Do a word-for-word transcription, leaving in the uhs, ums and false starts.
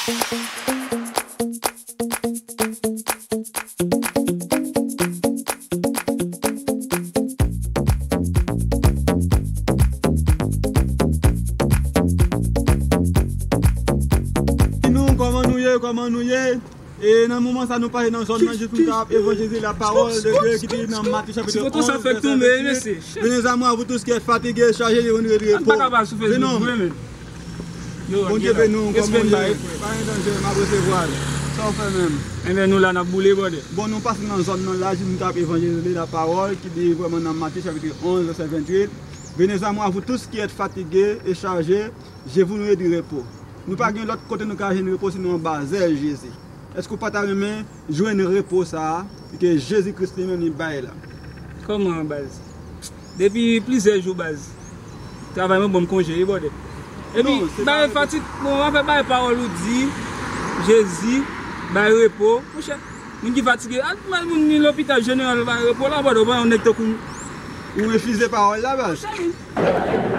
Di nou, kòman nou ye, kòman nou ye? E nan moman sa, nou pase nan zòn nan jis pou nou ka ap evanjelize lapawòl de Dye ki te nan Matye chapit onz, vèsè venntuit. Venez à moi, vous tous qui êtes fatigués, chargés, je vous donnerai du repos. Venons. Bondye beni w, kòman w ye? Pa gen danje, m ap resevwa l. Sa w fè menm? Enben, nou la, n ap boule, brother. Bon, nou pase nan zòn nan la, jis nou t ap evanjelize lapawòl ki di vrèman nan Matye chapit onz, vèsè venntuit. Venez à moi, vous tous qui êtes fatigués et chargés, je vous donnerai du repos. Nou pa gen lòt kote nou ka jwenn repo sinon anba zèl Jezi. Èske w pa ta renmen jwenn repo sa a ke Jezi Kris li menm li bay la? Kòman, baz? Depi plizyè jou, baz. Travay mwen ban m konje, wi, brother. Epi, non, se bagay pa fatig, bon, afè bagay pawòl ou di, Jezi, bay repo. Monchè, moun ki fatige, al, al moun ni lopital jeneral bay repo la, brother, ou pa yon nèg tankou m. Ou refize pawòl la, baz. Monchè, wi.